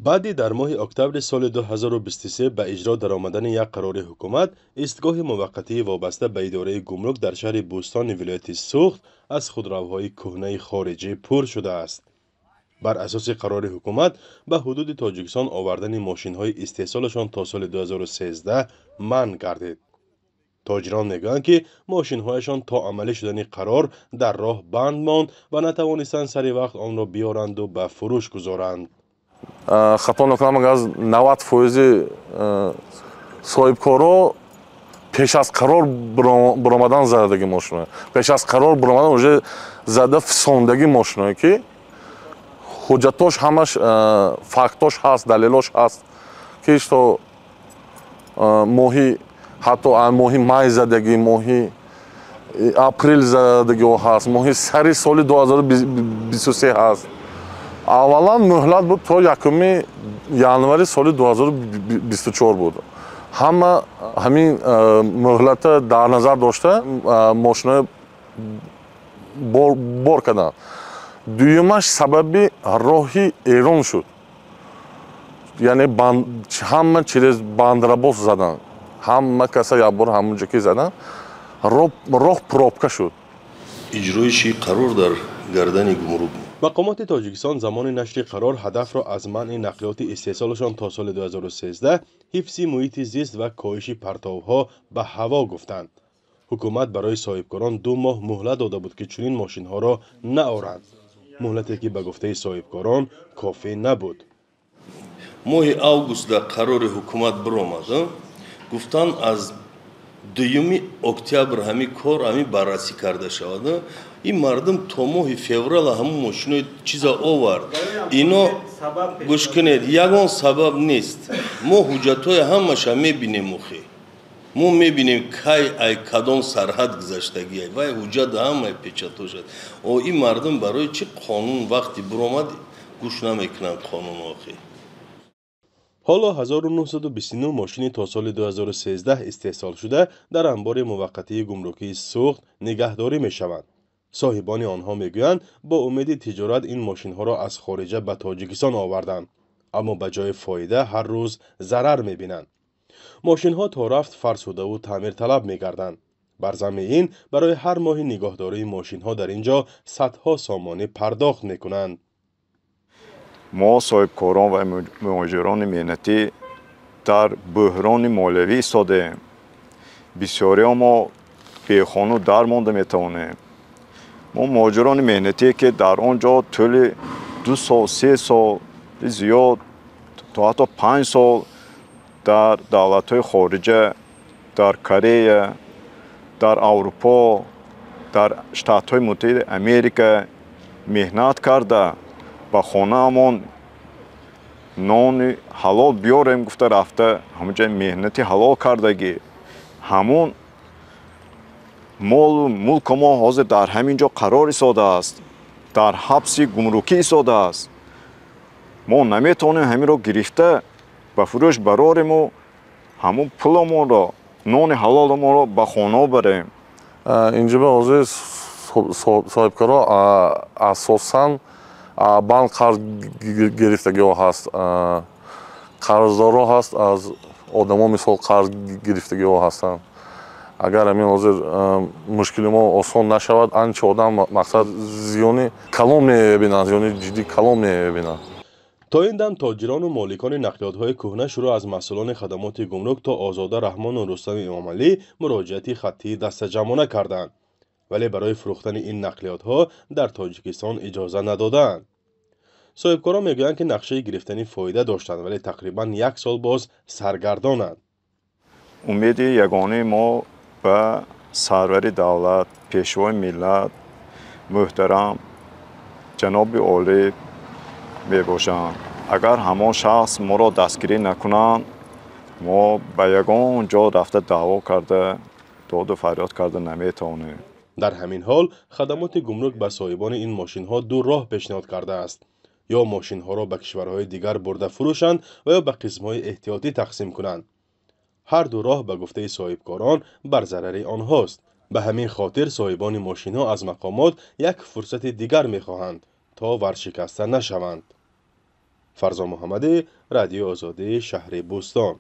Баъди дар моҳи октябри соли 2023 ба иҷро даромадани як қарори ҳукумат, истгоҳи муваққатии вобаста ба идораи гумрук дар шаҳри Бӯстони вилояти Суғд аз худравҳои кӯҳнаи хориҷӣ пур шудааст. Бар асоси қарори ҳукумат, ба ҳудуди Тоҷикистон овардани мошинҳои истеҳсолашон то соли 2013 манъ гардид. Тоҷирон мегӯянд, ки мошинҳояшон то амалӣ шудани қарор дар роҳ банд монд ва натавонистанд сари вақт онро биёранду ба фурӯш гузоранд. Хато накунам, агар аз 90 фоизи соҳибкоро пеш аз қарор биромадан задаги мошино, пеш аз қарор биромадан уже зада фисондаги мошиное, ки ҳуҷҷатош ҳамаш, фактош ҳаст, далелош ҳаст, ки то моҳи, ҳатто моҳи май задагӣ, моҳи апрел задагиҳо ҳаст, моҳи сари соли 2023 ҳаст. Аввалан муҳлат буд, то 1 январи соли 2024 буд. Ҳама ҳамин муҳлата дар назар дошта, мошинои бор карданд. Дуюмаш, сабаби роҳи Эрон шуд, яъне ҳама через Бандарабос заданд, ҳама каса якбор ҳамонҷо ки заданд, роҳ пробка шуд. Иҷроиши қарор дар гардани гумрук. Мақомоти Тоҷикистон замони нашри қарор ҳадафро аз манъи нақлиёти истеҳсолашон то соли 2013 ҳифзи муҳити зист ва коҳиши партовҳо ба ҳаво гуфтанд. Ҳукумат барои соҳибкорон 2 моҳ муҳлат дода буд, ки чунин мошинҳоро наоранд, муҳлате ки, ба гуфтаи соҳибкорон, кофӣ набуд. Моҳи август дар қарори ҳукумат биромад, гуфтанд, аз 2 октябр ҳамин кор, ҳамин баррасӣ карда шавад. Ин мардум то моҳи феврал ҳамун мошинои чиза овард. Ино, гӯш кунед, ягон сабаб нест. Мо ҳуҷҷатҳои ҳамаша мебинем. Охе, мо мебинем, кай, ай кадом сарҳад гузаштагиай. Вай ҳуҷҷат ҳамаи печатошад. О, ин мардум барои чӣ қонун вақти биромад, гӯш намекунанд қонун охе? Ҳоло 1929 мошини то соли 2013 истеҳсолшуда дар анбори муваққатии гумрукии Суғд нигаҳдорӣ мешаванд. Соҳибони онҳо мегӯянд, бо умеди тиҷорат ин мошинҳоро аз хориҷа ба Тоҷикистон оварданд, аммо ба ҷои фоида ҳар рӯз зарар мебинанд. Мошинҳо то рафт фарсудаву таъмирталаб мегарданд. Бар замми ин, барои ҳар моҳи нигоҳдории мошинҳо дар ин ҷо садҳо сомонӣ пардохт мекунанд. Мо, соҳибкорон ва муҳоҷирони меҳнатӣ, дар бӯҳрони молиявӣ истодаем. Бисёриҳо мо бехону дар монда метавонем. Мо, муҳоҷирони меҳнатие, ки дар он ҷо тӯли 2 сол, 3 сол, зиёд то ҳатто 5 сол дар давлатҳои хориҷа, дар Корея, дар Аврупо, дар Штатҳои Муттаҳидаи Америка меҳнат карда, ба хонаамон нони ҳалол биёрем гуфта рафта, ҳамонҷа меҳнати ҳалол кардагӣ, ҳамун молу мулку мо ҳозир дар ҳамин ҷо қарор истодааст, дар ҳабси гумрукӣ истодааст. Мо наметавонем ҳаминро гирифта ба фурӯш барорему ҳамун пуламонро, нони ҳалоламонро ба хона барем. Инҷо ба ҳозир соҳибкоро асосан банк қарз гирифтагиҳо ҳаст, қарздорҳо ҳаст, аз одамо мисол қарз гирифтагиҳо ҳастанд. Агар ҳамин ҳозир мушкили мо осон нашавад, анча одам, мақсад, зиёни калон мебинанд, зиёни ҷиддӣ калон мебинанд. То ин дам тоҷирону моликони нақлиётҳои кӯҳна, шурӯъ аз масъулони хадамоти гумрук то Озода Раҳмону Рустами Эмомалӣ, муроҷиати хаттии дастаҷамъона карданд, вале барои фурӯхтани ин нақлиётҳо дар Тоҷикистон иҷоза надодаанд. Соҳибкорон мегӯянд, ки нақшаи гирифтани фоида доштанд, вале тақрибан як сол боз саргардонанд. Умеди ягонаи мо ба сарвари давлат, пешвои миллат, муҳтарам ҷаноби олӣ мебошанд. Агар ҳамон шахс моро дастгирӣ накунанд, мо ба ягон ҷо рафта, даъво карда, доду фарёд карда наметавонем. Дар ҳамин ҳол, хадамоти гумрук ба соҳибони ин мошинҳо ду роҳ пешниҳод кардааст: ё мошинҳоро ба кишварҳои дигар бурда фурӯшанд ва ё ба қисмҳои эҳтиётӣ тақсим кунанд. Ҳар ду роҳ, ба гуфтаи соҳибкорон, бар зарари онҳост. Ба ҳамин хотир соҳибони мошинҳо аз мақомот як фурсати дигар мехоҳанд, то варшикаста нашаванд. Фарзон Муҳаммадӣ, Радиои Озодӣ, шаҳри Бӯстон.